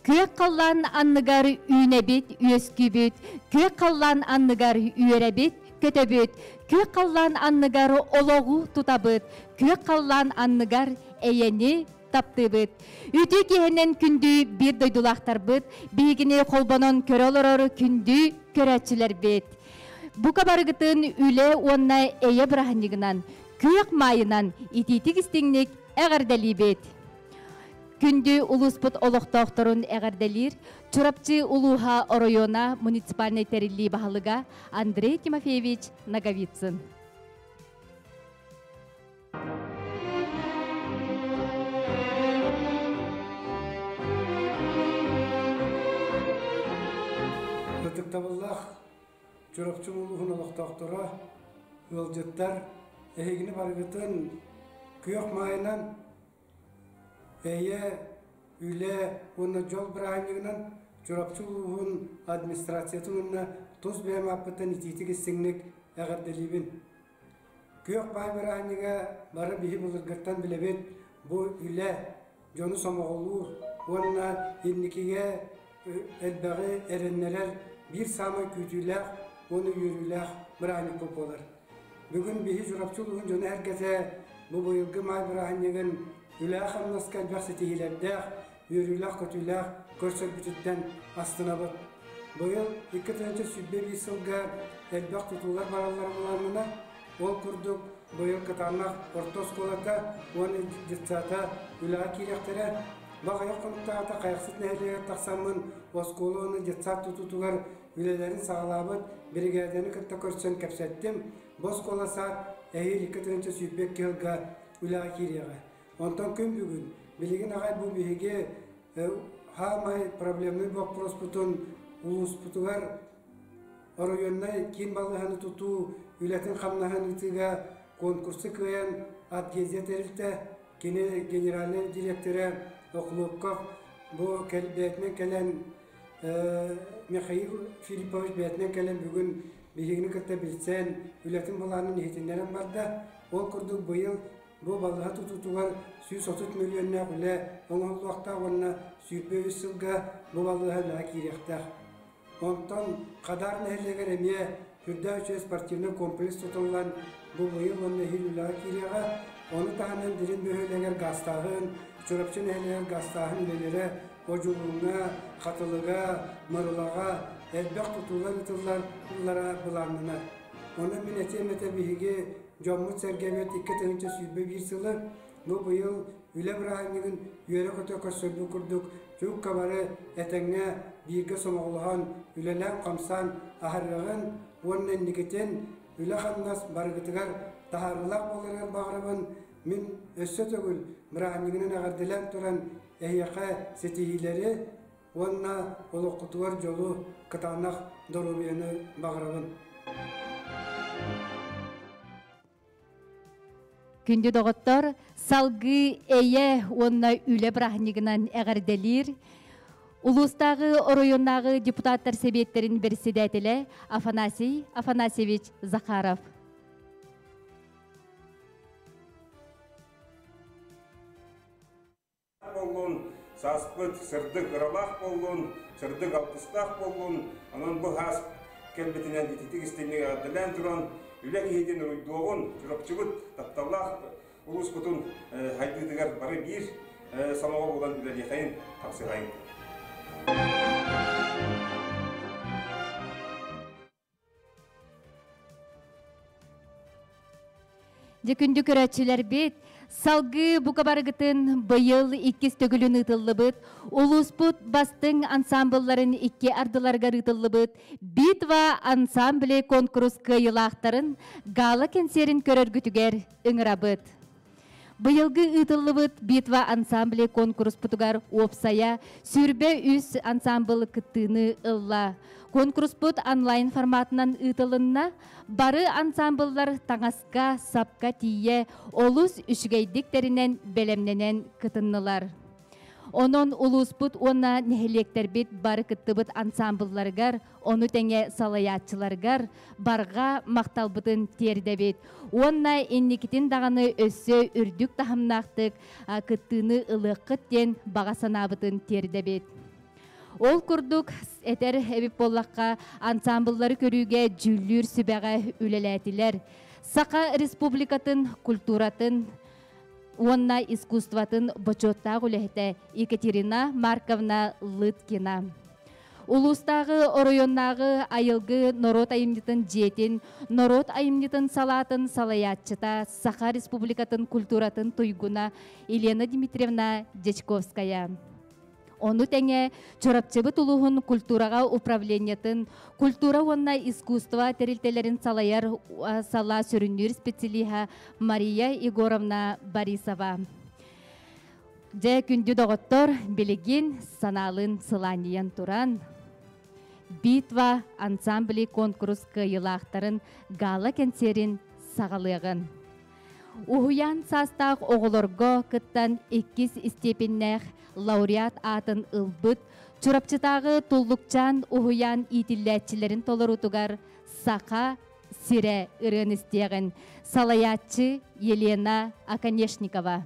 Күөх халлаан анныгар үүнэбит, үөскүүбүт, күөх халлаан анныгар үөрэбит, көтөбүт, күөх халлаан анныгар олоҕу тутабыт, күөх халлаан анныгар эйэни таптыыбыт. Үтүө киһинэн күндү биир дойдулаахтарбыт, биһигини холбонон көрө олорор күндү көрөөччүлэрбит. Бука барыгытын үлэ уонна эйэ бырааһынньыгынан, күөх маайынан итиитик истиҥник эҕэрдэлиибит. Күндү улууспут олохтоохторун эҕэрдэлиир Чурапчы улууһа оройуона муниципальнай тэриллии баһылыга Андрей Тимофеевич Ноговицын. Ытыктабыллаах Чурапчы улууһун олохтоохторо, ыалдьыттар, эһигини барыгытын күөх маайынан Эйэ, үлэ уонна дьол бырааһынньыгынан Чурапчы улууһун администрациятын уонна тус бэйэм ааппыттан итиитик-истиҥник эҕэрдэлиибин. Күөх баай бырааһынньыга бары биһи былыргыттан билэбит, бу үлэ дьону сомоҕолуур уонна инникигэ элбэҕи эрэннэрэр биир саамай күүтүүлээх уонна үөрүүлээх бырааһынньыкпыт буолар. Бүгүн биһи Чурапчы улууһун дьоно-сэргэтэ бу быйылгы маай бырааһынньыгын үлэҕэ-хамнаска элбэх ситиһиилэрдээх, үөрүүлээх-көтүүлээх көрсөрбүтүттэн астынабыт. Быйыл 2021 сылга элбэх тутуулар бараллара былааннана. Ол курдук, быйыл Кытаанах орто оскуолата уонна детсада үлэҕэ киириэхтэрэ. Баҕайах хонуктааҕыта Хайахсыт нэһилиэгэр тахсаммын оскуола уонна детсад тутуутугар үлэлэрин саҕалаабыт биригээдэни кытта көрсөн кэпсэттим. Бу оскуола саад эһиил 2022 сылга үлэҕэ киириэҕэ. Онтон күн бүгүн, билигин аҕай бу биһиги хаамай проблемный боппуруоспутун улууспутугар оройуоннай киин балыыһаны тутуу үлэтин-хамнаһын ыытыыга конкурсу кыайан Адгезия тэрилтэ кини генеральнай директора Охлопков бу бэйэтинэн кэлэн Михаил Филиппович бэйэтинэн кэлэн бүгүн биһигини кытта билсэн үлэтин былаанын иһитиннэрэн барда. Ол курдук быйыл бу балыыһа тутуутугар 130 мөлүйүөннээх үлэ оҥоһуллуохтаах уонна 23 сылга бу балыыһа үлэҕэ киириэхтээх. Онтон Хадаар нэһилиэгэр эмиэ сүрдээх үчүгэй спортивнай комплекс тутуллан бу быйыл уонна эһиил үлэҕэ киириэҕэ. Ону таһынан Дириҥ бөһүөлэгэр гаастааһын, Чурапчы нэһилиэгэр гаастааһын үлэлэрэ Одьулууҥҥа, Хатылыга, Мырылаҕа элбэх тутуулар ыытыллаллара былааннанар. Онон мин этиэм этэ биһиги дьоммут-сэргэбит 2021 сылы бу быйыл үлэ бырааһынньыгын үөрэ-көтө көрсөрбүт курдук чуукка бары этэҥҥэ бииргэ сомоҕолоһон үлэлээн-хамсаан аһарыаҕын уонна инникитин үлэ-хамнас барыгытыгар таһаарыылаах буоларыгар баҕарабын. Мин өссө төгүл бырааһынньыгынан эҕэрдэлээн туран эһиэхэ ситиһиилэри уонна олоххутугар дьолу, кытаанах доруобуйаны баҕарабын. Күндү доҕоттор, салгыы эйэ уонна үлэ бырааһынньыгынан эҕэрдэлиир улуустааҕы оройуоннааҕы депутаттар сэбиэттэрин бэрэссэдээтэлэ Афанасий Афанасьевич Захаров. Буоллун, сааспыт сырдык ыралаах буоллун, сырдык алгыстаах буоллун, онон бу саас кэлбитинэн ититик истиҥник эҕэрдэлээн туран, үлэ киһитин уруйдуоҕун, Чурапчыбыт тапталлаах улууспутун хайдыытыгар бары биир сомоҕо буолан үлэлиэхэйин, хапсыһайын. Дьэ күндү көрөөччүлэрбит, салгыы бука барыгытын быйыл иккис төгүлүн ыытыллыбыт, улууспут бастыҥ ансамблларын икки ардыларыгар ыытыллыбыт «Битва ансамблей» конкурс кыайыылаахтарын гала-кэнсиэрин көрөргүтүгэр ыҥырабыт. Быйылгы ыытыллыбыт «Битва ансамблей» куонкуруспутугар уопсайа 23 ансамбл кыттыыны ылла. Куонкуруспут онлайн форматынан ыытылынна. Бары ансамбллар таҥаска, сапка тиийэ олус үчүгэйдик тэринэн бэлэмнэнэн кытыннылар. Онон улууспут уонна нэһилиэктэрбит бары кыттыбыт ансамблларыгар, ону тэҥэ салайааччыларыгар барҕа махталбытын тиэрдэбит. Уонна инникитин даҕаны өссө үрдүк таһымнаахтык кыттыыны ылыаххыт диэн баҕа санаабытын тиэрдэбит. Ол курдук этэр эбит буоллахха, ансамбллары көрүүгэ дьүүллүүр сүбэҕэ үлэлээтилэр. Саха Республикатын культуратын уонна искусствотын бочуоттаах үлэһитэ Екатерина Марковна Лыткина. Улуустааҕы оройуоннааҕы айылгы норуот айымньытын дьиэтин норуот айымньытын салаатын салайааччыта Саха Республикатын культуратын туйгуна Елена Дмитриевна Дьячковская. Ону тэҥэ Чурапчыбыт улууһун культураҕа управлениетын культура уонна искусство тэрилтэлэрин салайар салаа сүрүннүүр специалиһа Мария Егоровна Борисова. Дьэ, күндү доҕоттор, билигин санаалыын сылаанньыйан туран, Битва ансамбли конкурс кыайыылаахтарын гала-кэнсиэрин саҕалыаҕын. Уһуйаан саастаах оҕолорго кыттан иккис истиэпиннээх лауреат аатын ылбыт Чурапчытааҕы Туллукчаан уһуйаан иитиллээччилэрин толоруутугар Саха сирэ ырыаны истиэҕин салайааччы Елена Оконешникова.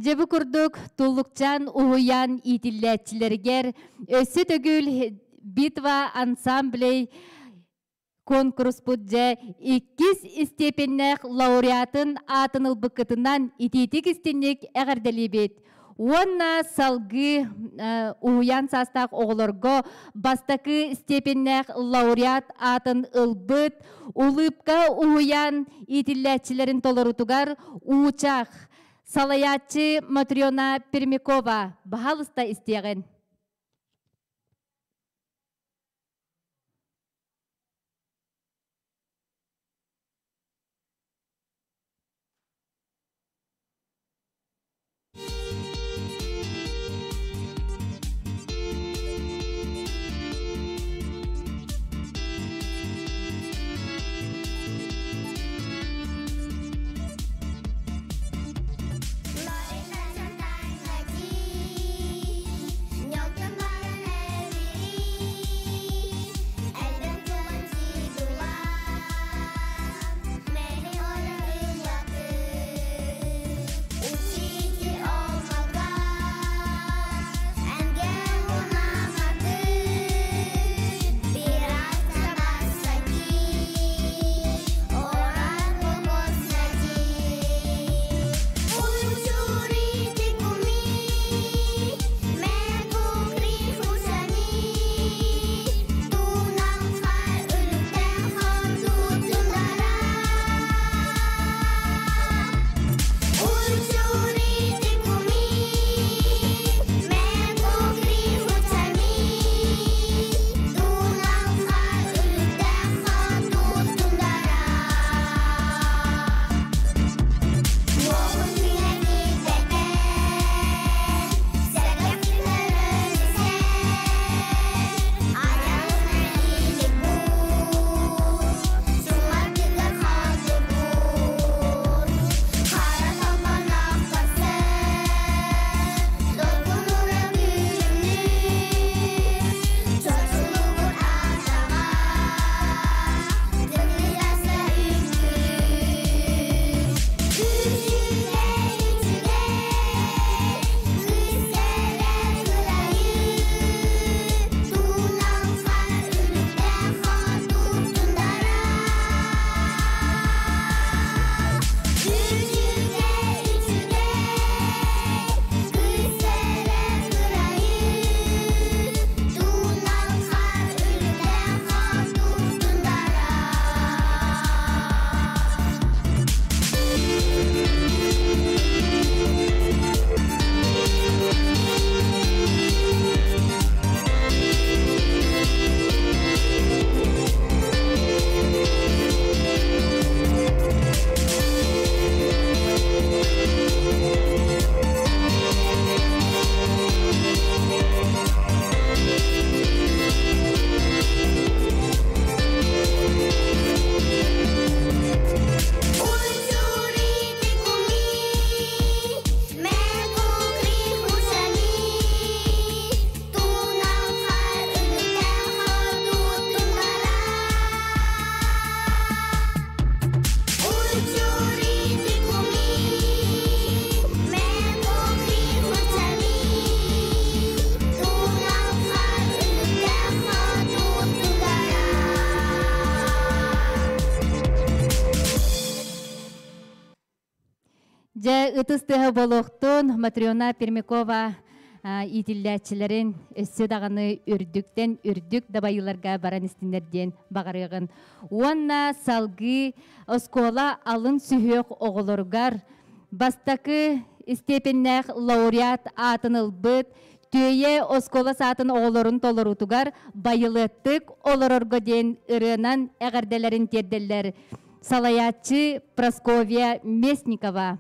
Дьэ бу курдук Туллукчаан уһуйаан иитиллээччилэригэр өссө төгүл Битва ансамблей куонкуруспут дьэ иккис степеннээх лауреатын аатын ылбыккытынан итиитик истинник эҕэрдэлиибит. Уонна салгыы уһуйаан саастаах оҕолорго бастакы степеннээх лауреат аатын ылбыт Улыбка уһуйаан иитиллээччилэрин толорутугар Уучах салайааччы Матрена Пермякова баһаалыста истиэҕин. Дьэ, ытыс тыаһа буолуохтун Матрена Пермякова иитиллээччилэрин өссө даҕаны үрдүктэн үрдүк дабайыыларга баран истиннэр диэн баҕарыаҕын. Уонна салгыы оскуола алын сүһүөх оҕолоругар бастакы степеннээх лауреат аатын ылбыт Түөйэ оскуола саатын оҕолорун толоруутугар байылыаттык олорорго диэн ырыанан эҕэрдэлэрин тиэрдэллэр салайааччы Прасковья Местникова.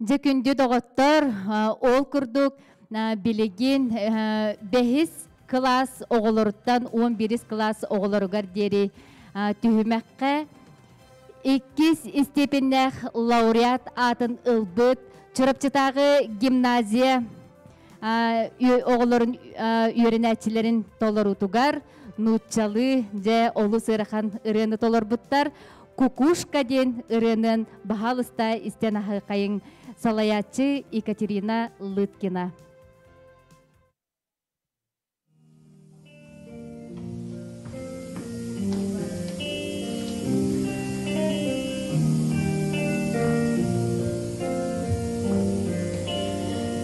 Дьэ күндү доҕоттор, ол курдук билигин бэһис кылаас оҕолоруттан 11 кылаас оҕолоругар диэри түһүмэххэ иккис истиэпиннээх лауреат аатын ылбыт Чурапчытааҕы гимназия оҕолорун үөрэнээччилэрин толоруутугар нууччалыы дьэ олус ыарахан ырыаны толорбуттар. Кукушка диэн ырыанын баһаалыста истэн аһыахайыҥ салайааччы Екатерина Лыткина.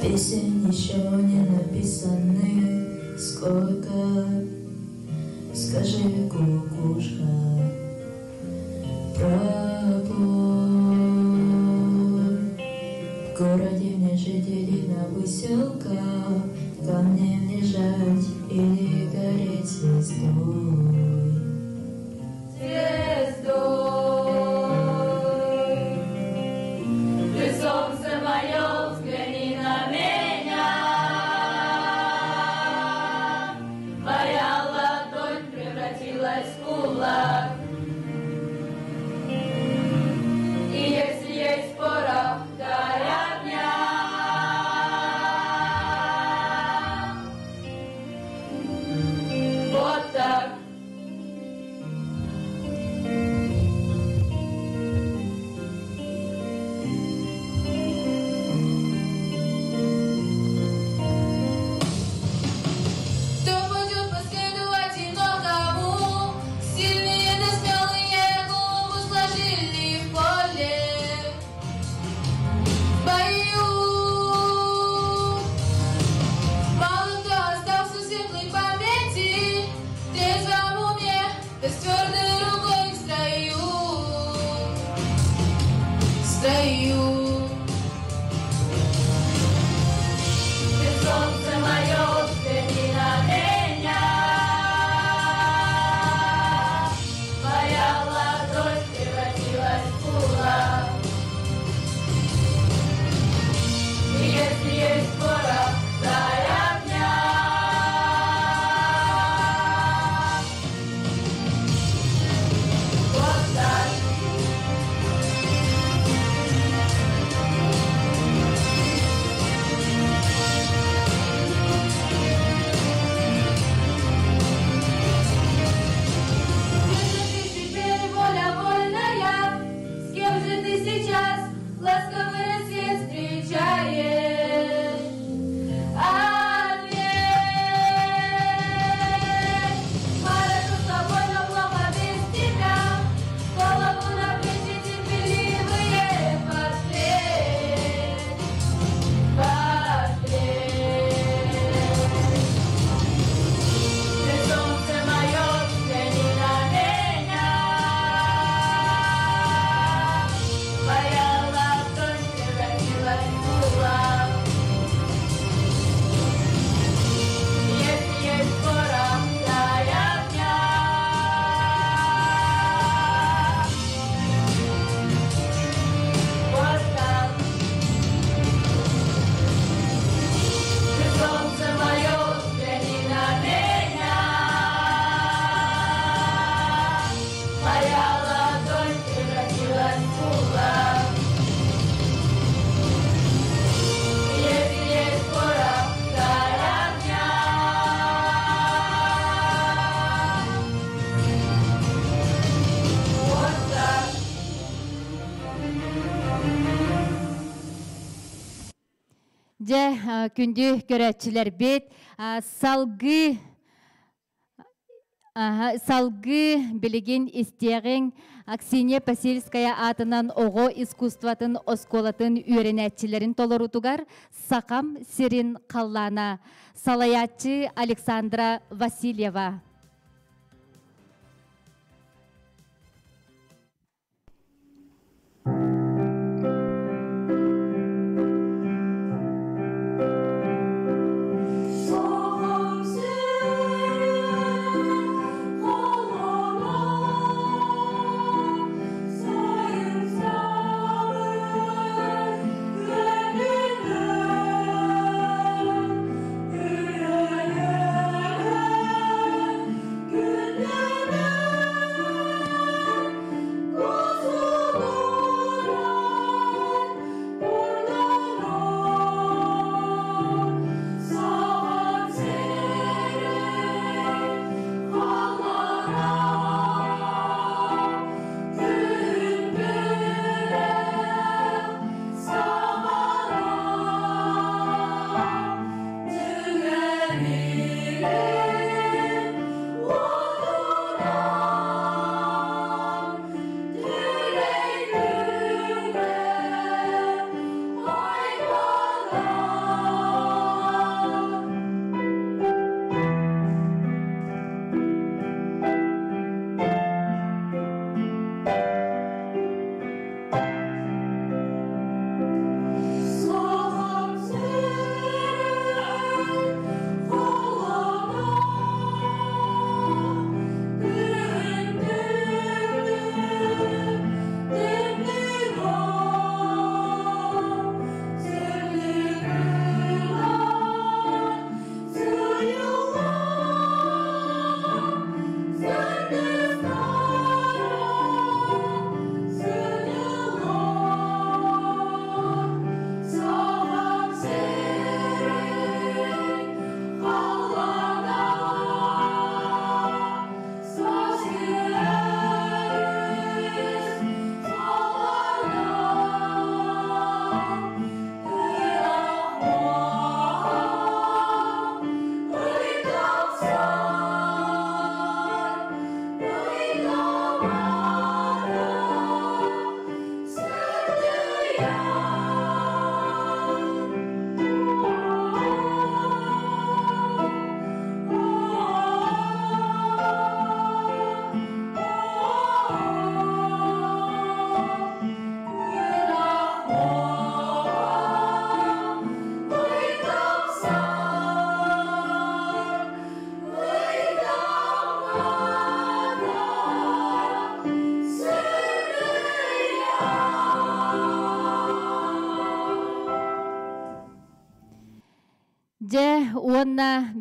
Песен еще не написаны, сколько, скажи, кукушка, пропой. В городе мне жить или на выселках, камнем лежать или гореть звездой. Звездой. Ты солнце мое, взгляни на меня. Моя ладонь превратилась в кулак. И если есть порох, дай огня. Вот так. Кто пойдет по следу одинокому? Сильные да смелые голову сложили в поле. В бою мало кто остался в светлой памяти, в трезвом уме, да с твердой рукой в строю. В строю. Ты солнце мое, взгляни на меня. Моя ладонь превратилась в кулак. И если есть порох, дай огня. Вот так. Где же ты теперь, воля вольная? С кем же ты сейчас ласковый рассвет встречаешь? Ответ! Хорошо с тобой, но плохо без тебя. Голову на плечи терпеливые портрет. Портрет. Ты солнце мое, взгляни на меня. Моя ладонь превратилась в кулак. Если есть порох, дай огня. Вот так. Ты солнце мое, взгляни на меня. Моя ладонь превратилась в кулак. Если есть порох, дай огня. Вот так. Дьэ, күндү көрөөччүлэрбит, салгыы салгыы билигин истиэҕиҥ Аксинья Посельская аатынан оҕо искусствотын оскуолатын үөрэнээччилэрин толоруутугар Сахам сирин халлаана салайааччы Александра Васильева. Сахам сирин халлаана, сайын сарын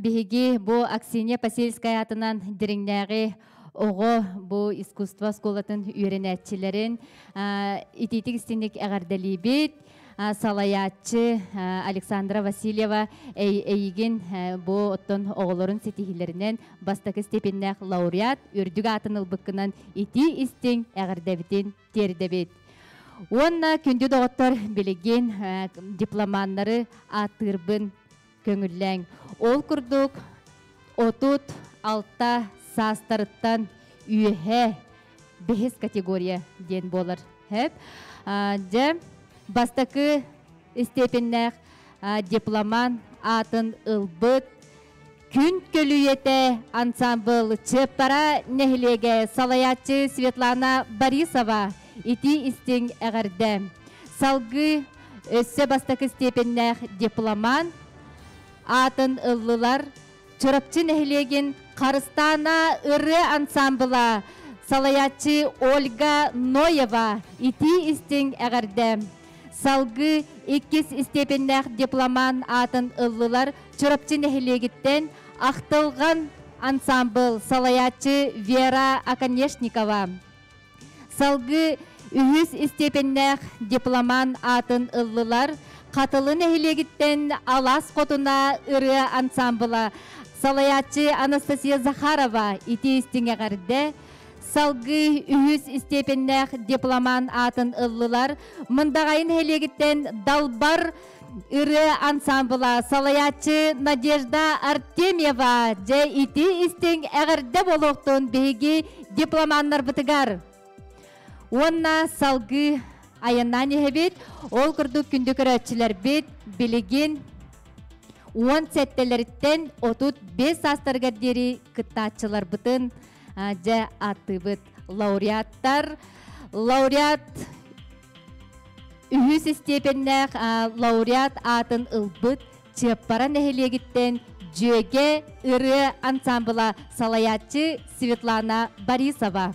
биһиги бу Аксинья Посельская атынан дириҥнээҕи оҕо бу искусство оскуолатын үөрэнээччилэрин итиитик истиҥник эҕэрдэлиибит. Салайааччы Александра Васильева эйигин бу оттон оҕолорун ситиһиилэринэн бастакы степеннээх лауреат үрдүк аатын ылбыккынан итии истиҥ эҕэрдэбитин тиэрдэбит. Уонна күндү доҕоттор билигин дипломаннары ааттыырбын көҥүллээҥ. Ол курдук 36 саастарыттан үөһэ бэһис категория диэн буолар. Хэп. Дьэ, бастакы степеннээх дипломан аатын ылбыт Күн көлүйэтэ ансамбыл Чыаппара нэһилиэгэ салайааччы Светлана Борисова итии истиҥ эҕэрдэ. Салгыы өссө бастакы степеннээх дипломан аатын ыллылар Чурапчы нэһилиэгин Харыстаана ырыа ансамбыла салайааччы Ольга Ноева итии истиҥ эҕэрдэ. Салгыы иккис степеннээх дипломан аатын ыллылар Чурапчы нэһилиэгиттэн Ахтылҕан ансамбыл салайааччы Вера Оконешникова. Салгыы үһүс степеннээх дипломан аатын ыллылар Хатылы нэһилиэгиттэн Алаас Хотуна ырыа ансамбыла салайааччы Анастасия Захарова ити истиҥ эҕэрдэ. Салгыы үһүс степеннээх дипломан аатын ыллылар Мындаҕайын нэһилиэгиттэн Далбар ырыа ансамбыла салайааччы Надежда Артемьева дьэ ити истиҥ эҕэрдэ буолуохтун биһиги дипломаннарбытыгар. Уонна салгыы айаннаан иһэбит. Ол курдук күндү көрөөччүлэрбит билигин 17-лэриттэн 35 саастарыгар диэри кыттааччыларбытын дьэ ааттыыбыт. Лауреаттар, лауреат үһүс истиэпэннээх лауреат аатын ылбыт Чыаппара нэһилиэгиттэн Дьүөгэ ырыа ансамбла салайааччы Светлана Борисова.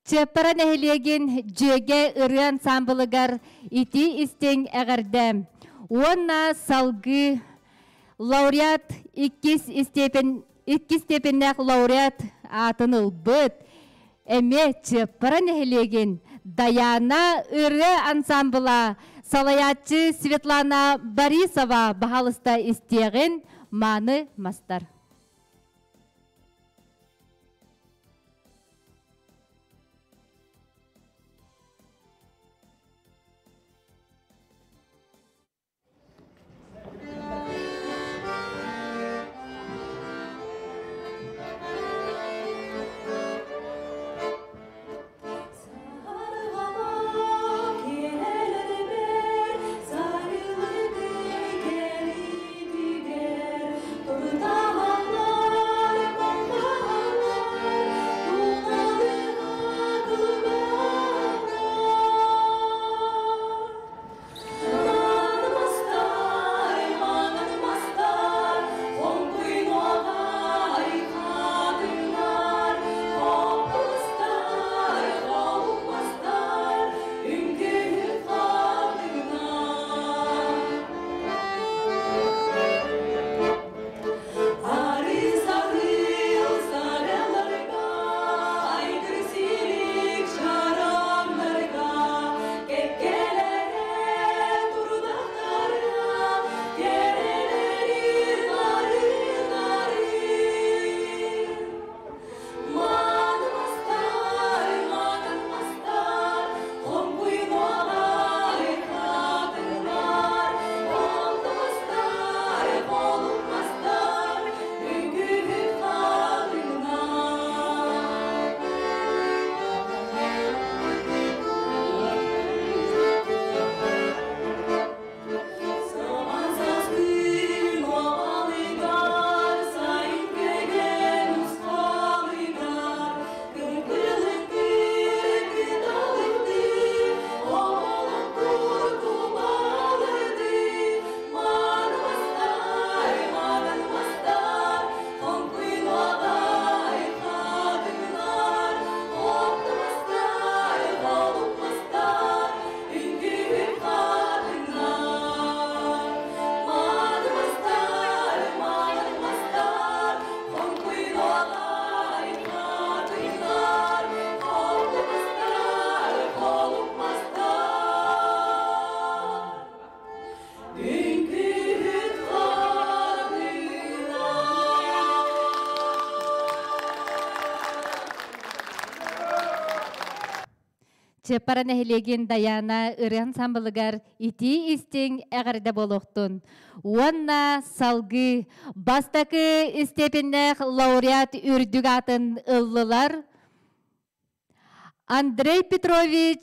Чыаппара нэһилиэгин Дьүөгэ ырыа ансамблыгар итии истиҥ эҕэрдэ уонна салгыы лауреат иккис степень иккис степеннээх лауреат аатын ылбыт эмиэ Чыаппара нэһилиэгин Даяна ырыа ансамбла салайааччы Светлана Борисова баһаалыста истиэҕин. Мааны мастар. Чыаппара нэһилиэгин Дайаана ырыа ансамблыгар итии истиҥ эҕэрдэ буолуохтун. Уонна салгыы бастакы истиэпиннээх лауреат үрдүк аатын ыллылар. Андрей Петрович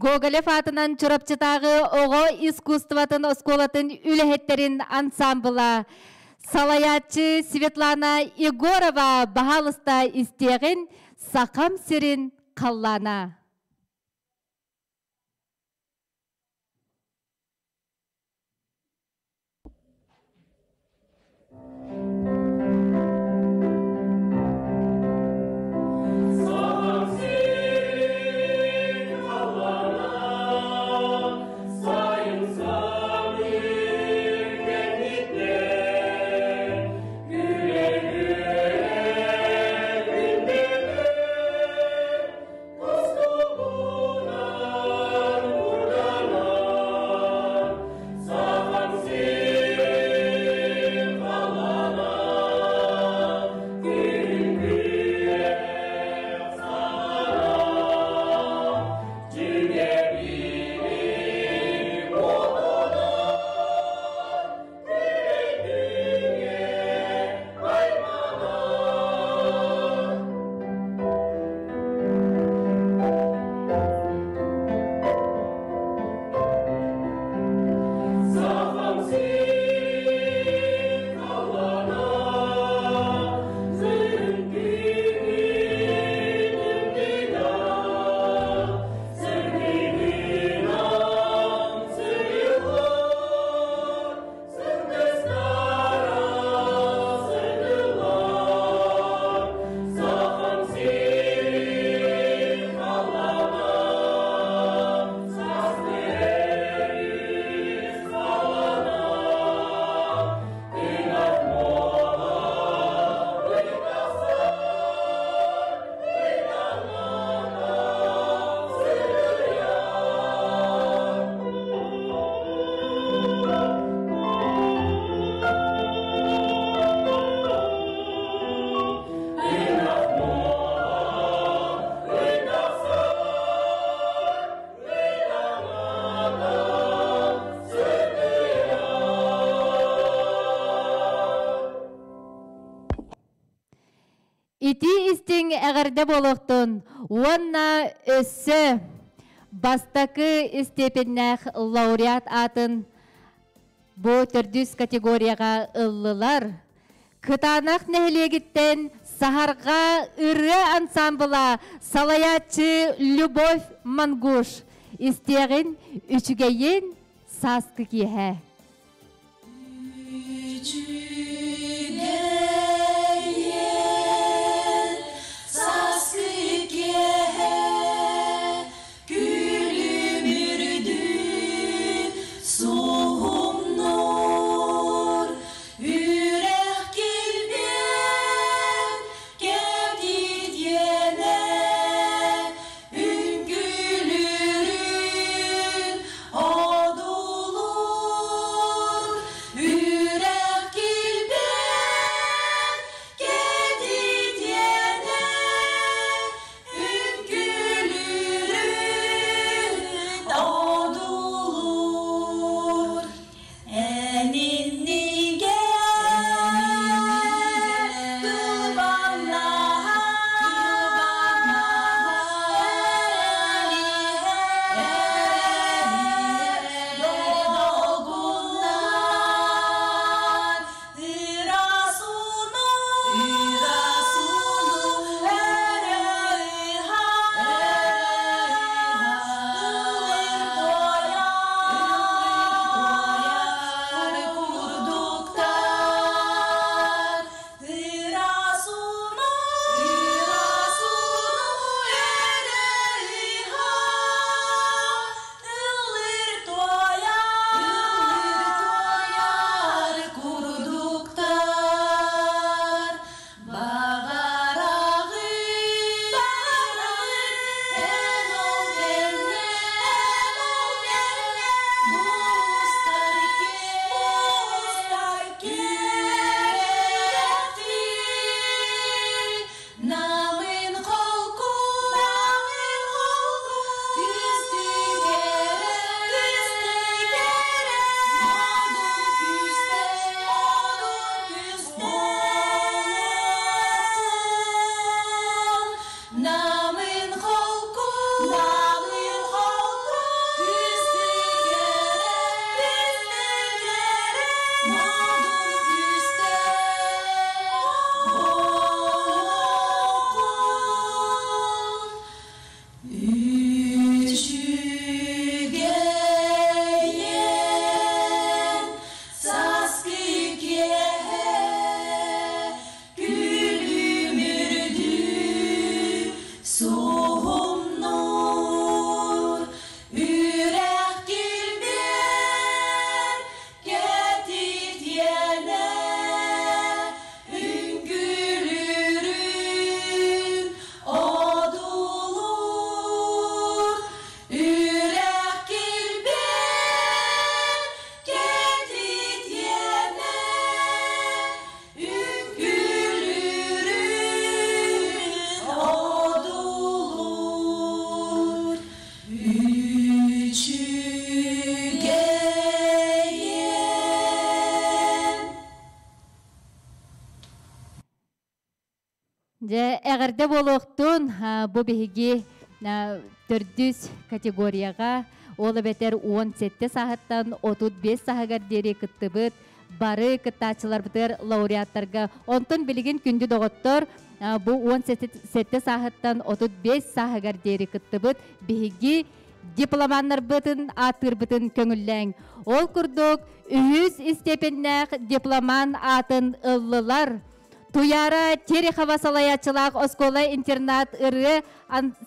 Гоголев аатынан Чурапчытааҕы оҕо искусствотын оскуолатын үлэһиттэрин ансамбла салайааччы Светлана Егорова баһаалыста истиэҕин Сахам сирин халлаана. Ити истиҥ эҕэрдэ буолуохтун уонна өссө бастакы степеннээх лауреат аатын бу төрдүс категорияҕа ыллылар. Кытаанах нэһилиэгиттэн Саһарҕа ырыа ансамбла салайааччы Любовь Мангуш истиэҕин үчүгэйин сааскы киэһэ. Үчүгэйин сааскы киэһэ күлүмүрдүү суһумнуур үрэх килбиэн кэтитиэнэ үҥкүүлүүрүн одуулуур үрэх килбиэн кэтитиэнэ үҥкүүлүүрүн одуулуур эн иннигэр Долгуннар ырасуну курдуктар ырасуну ыллыр туойар курдуктар баҕараҕын эн ол кэннэ мустар күрэхтии намын холку күстүгэрэ модун күүстээх намын холку күстүгэрэ модун күүстээх буолуоххун Үчүгэйин сааскы киэһэ күлүмүрдүү суһумнуур үрэх килбиэн кэтитиэнэ үҥкүүлүүрүн одуулуур үрэх килбиэн кэтитиэнэ үҥкүүлүүрүн одуулуур үчүгэйин Дьэ, эҕэрдэ буолуохтун бу биһиги төрдүс категорияҕа ол эбэтэр 17 сааһыттан 35 сааһыгар диэри кыттыбыт бары кыттааччыларбытыгар лауреаттарга онтон билигин күндү доҕоттор бу 17 сааһыттан 35 сааһыгар диэри кыттыбыт биһиги дипломаннарбытын ааттыырбытын көҥүллээҥ. Ол курдук үһүс степеннээх дипломан аатын ыллылар. Туяра Терехова салайааччылаах оскуола-интернат ырыа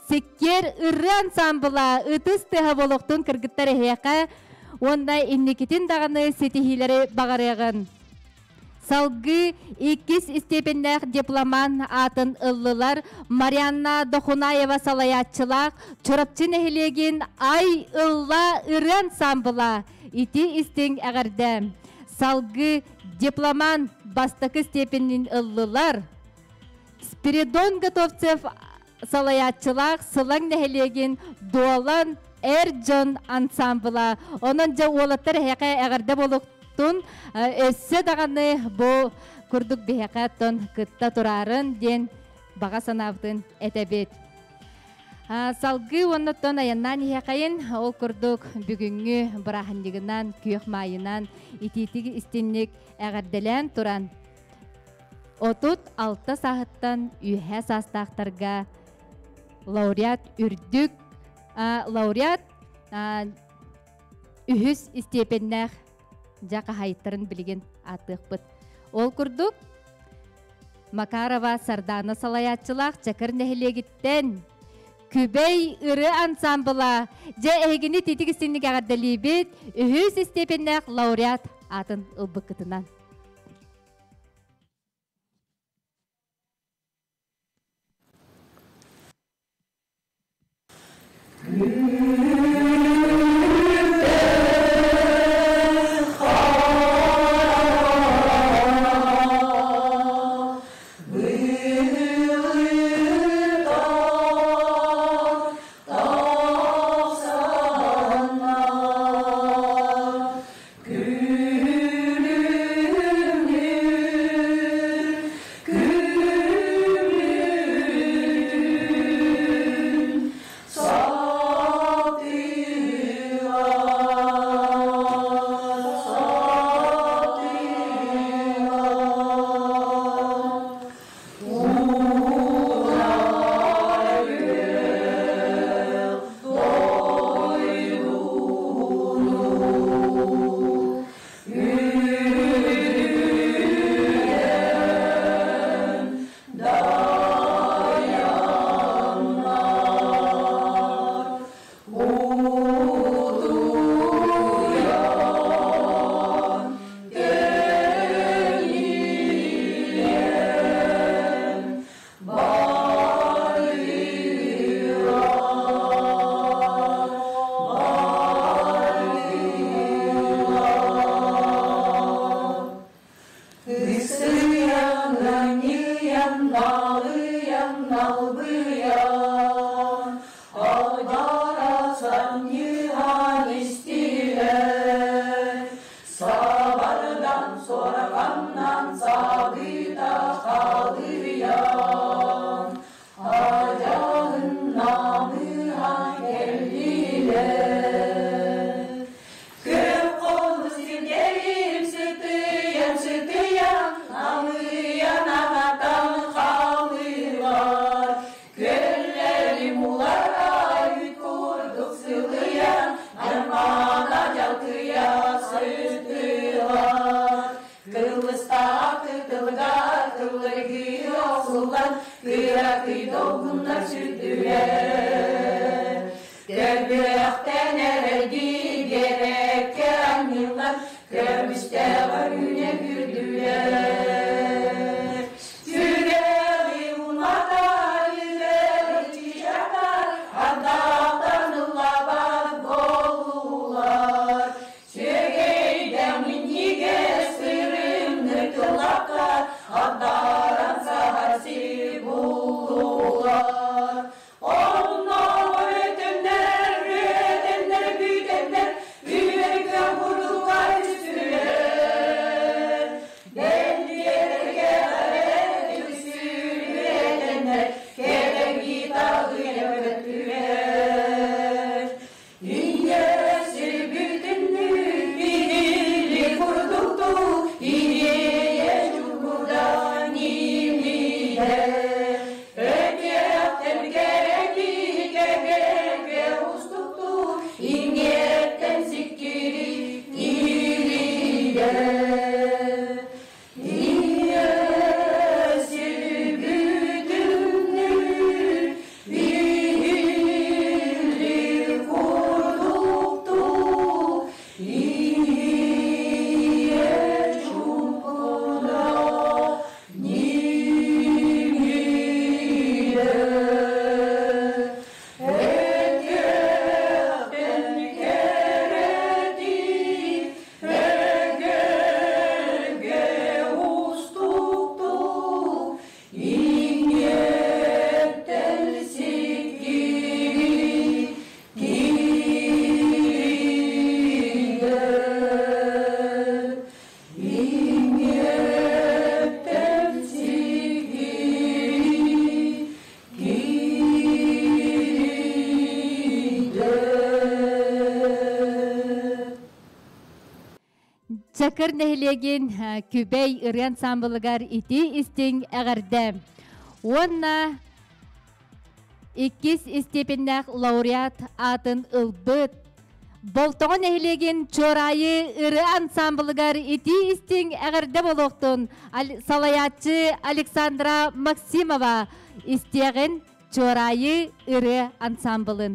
сиккиэр ырыа ансамбла ытыс тыаһа буолуохтун кыргыттар эһиэхэ уонна инникитин даҕаны ситиһиилэри баҕарыаҕын. Салгыы иккис степеннээх дипломан аатын ыллылар Марианна Дохунаева салайааччылаах Чурапчы нэһилиэгин Ай ылла ырыа ансамбла ити истиҥ эҕэрдэ. Салгыы дипломан бастакы степенин ыллылар. Спиридон Готовцев салайааччылаах Сылаҥ нэһилиэгин Дуолан эр дьон ансамбла. Онон дьэ уолаттар эһиэхэ эҕэрдэ буолуохтун өссө даҕаны бу курдук биһиэхэ тон кытта тураарын диэн. баҕа санаабытын этэбит. Салгыы уоннаттан айаннаан иһиэхэйин, ол курдук бүгүҥҥү бырааһынньыгынан, күөх маайынан итиитик истинник эҕэрдэлээн туран 36 сааһыттан үөһээ саастаахтарга лауреат үрдүк лауреат үһүс истиэпэннээх дьа хаһайыттарын билигин ааттыахпыт. Ол курдук Макарова Сардаана салайааччылаах Чакыр нэһилиэгиттэн Күбэй ырыа ансамбла дьэ эһигини титик истинник эҕэрдэлиибит үһүс истиэпэннээх лауреат аатын ылбыккытынан. Чакыр нэһилиэгин Күбэй ырыа ансамблыгар итии истиҥ эҕэрдэ. Уонна иккис степеннээх лауреат аатын ылбыт Болтоҕо нэһилиэгин Чуораайы ырыа ансамблыгар итии истиҥ эҕэрдэ буолуохтун, салайааччы Александра Максимова. Истиэҕин Чуораайы ырыа ансамблын.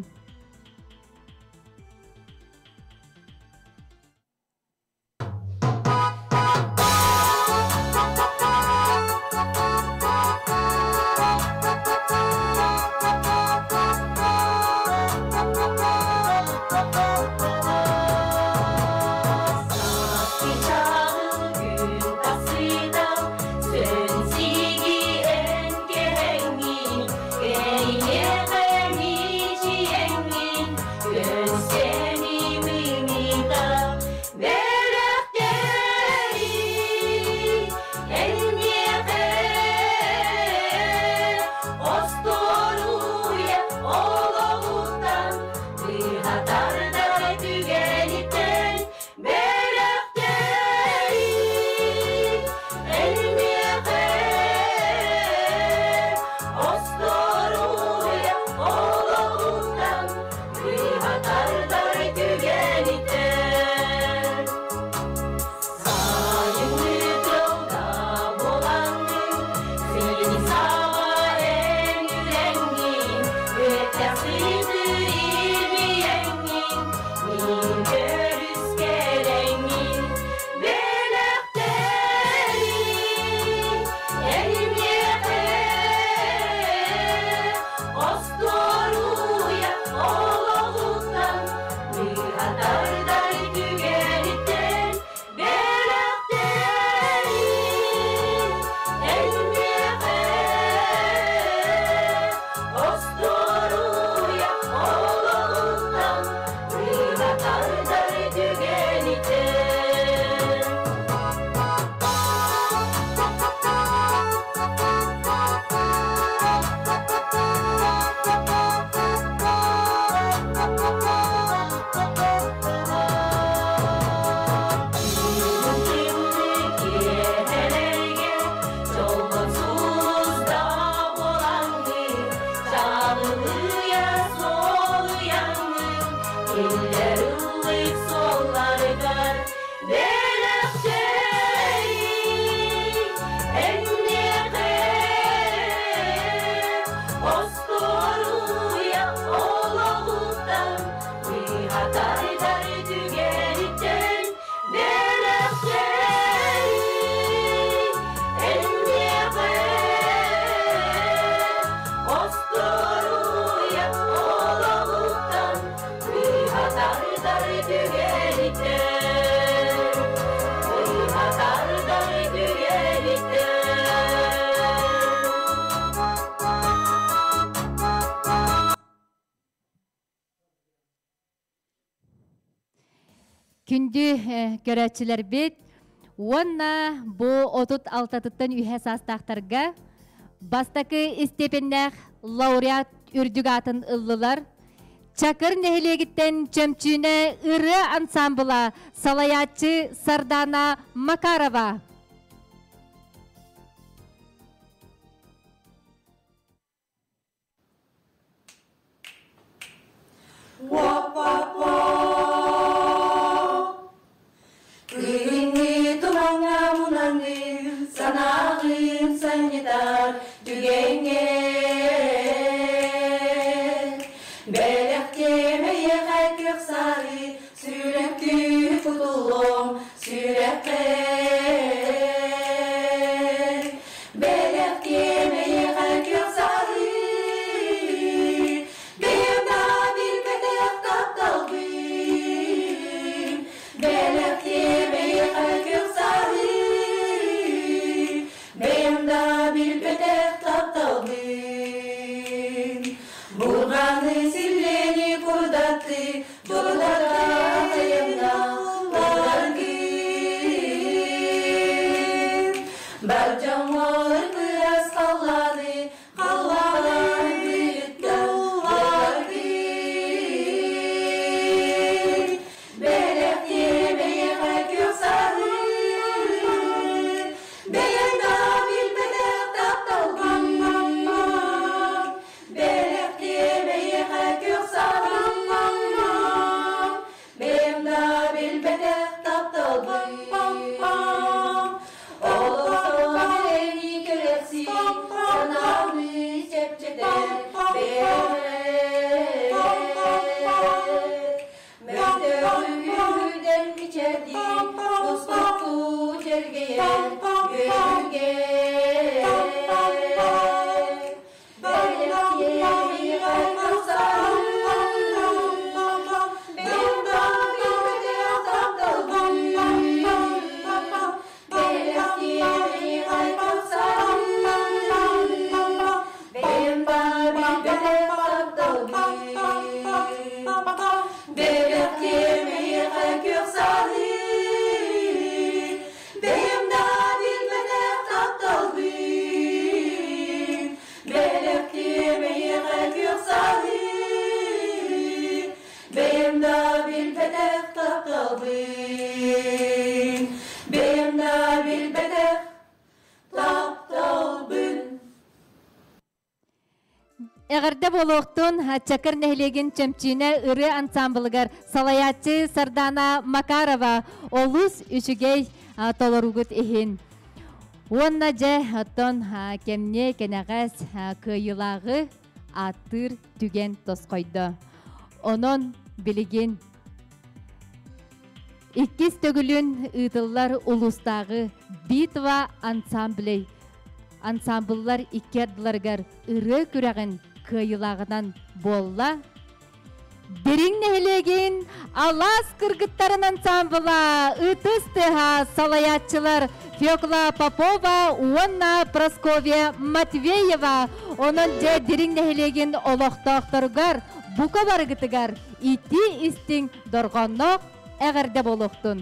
Күндү көрөөччүлэрбит, уонна бу 36-тыттан үһэ саастаахтарга бастакы степеннээх лауреат үрдүк аатын ыллылар. Чакыр нэһилиэгиттэн Чөмчүүнэ ырыа ансамбла, салайааччы Сардана Макарова. Күһүҥҥү тумаҥҥа мунаҥҥын, санааҕын санньытар түгэҥҥэ Бэлэхтиэм эйиэхэ күөх саары, сүрэхтүү кутуллуом сүрэххэ. Бэлэхтиэм эйиэхэ күөх саары, бэйэм да билбэтэх тапталбын. Бэлэхтиэм эйиэхэ күөх саары, бэйэм да билбэтэх тапталбын. Бурҕаны силлиэни курдатты, турдата айанна баргын. Бар дьоҥҥор бырас халлааны, халлаан кытта баргын. Бэлэхтиэм эйиэхэ күөх саары, Эҕэрдэ буолуохтун Чакыр нэһилиэгин Чөмчүүнэ ырыа ансамблыгар салайааччы Сардаана Макарова олус үчүгэй толоруугут иһин. Уонна дьэ, оттон кэмниэ кэнэҕэс кыайыылааҕы ааттыыр түгэн тосхойдо. Онон билигин иккис төгүлүн ыытыллар улуустааҕы Битва ансамблей ансамбллар икки ардыларыгар ырыа күрэҕин кыайыылааҕынан буолла. Дириҥ нэһилиэгин Алаас кыргыттарын ансамбла ытыс тыаһа салайааччылар Фекла Попова уонна Прасковья Матвеева. Онон дьэ Дириҥ нэһилиэгин олохтоохторугар бука барыгытыгар итии истиҥ дорҕоонноох эҕэрдэ буолуохтун!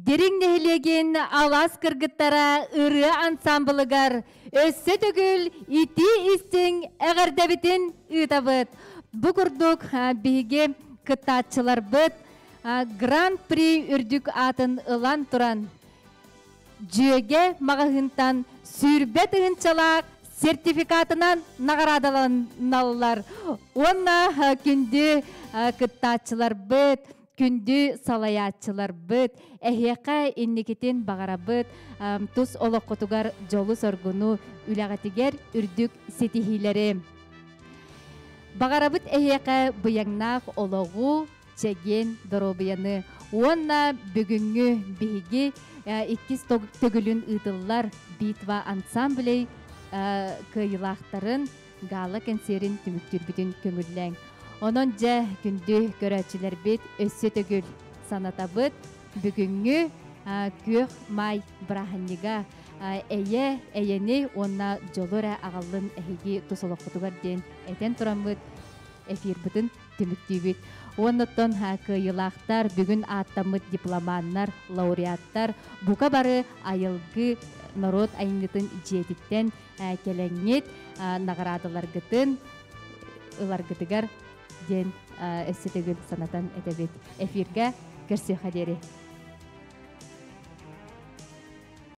Дириҥ нэһилиэгин алаас кыргыттара ырыа ансамблыгар өссө төгүл итии истиҥ эҕэрдэбитин ыытабыт. Бу курдук биһиги кыттааччыларбыт Гран-при үрдүк аатын ылан туран Дьүөгэ маҕаһыынтан сүүрбэ тыһыынчалаах сертификатынан наҕараадаланаллар. Уонна күндү кыттааччыларбыт, күндү салайааччыларбыт, эһиэхэ инникитин баҕарабыт тус олоххутугар дьолу-соргуну, үлэҕитигэр үрдүк ситиһиилэри. Баҕарабыт эһиэхэ быйаҥнаах олоҕу, чэгиэн доруобуйаны уонна бүгүҥҥү биһиги иккис төгүлүн ыытыллар Битва ансамблей кыайыылаахтарын гала кэнсиэрин түмүктүүрбүтүн көҥүллээҥ. Онон дьэ күндү көрөөччүлэрбит өссө төгүл санатабыт бүгүҥҥү күөх маай бырааһынньыга эйэ, эйэни уонна дьолу эрэ аҕаллын эһиги тус олоххутугар диэн этэн тураммыт эфирбытын түмүктүүбүт. Уоннаттан кыайыылаахтар, бүгүн ааттаммыт дипломаннар, лауреаттар бука бары айылгы норуот айымньытын дьиэтиттэн кэлэҥҥит наҕараадаларгытын ыларгытыгар диэн өссө төгүл санатан этэбит. Эфиргэ көрсүөххэ диэри.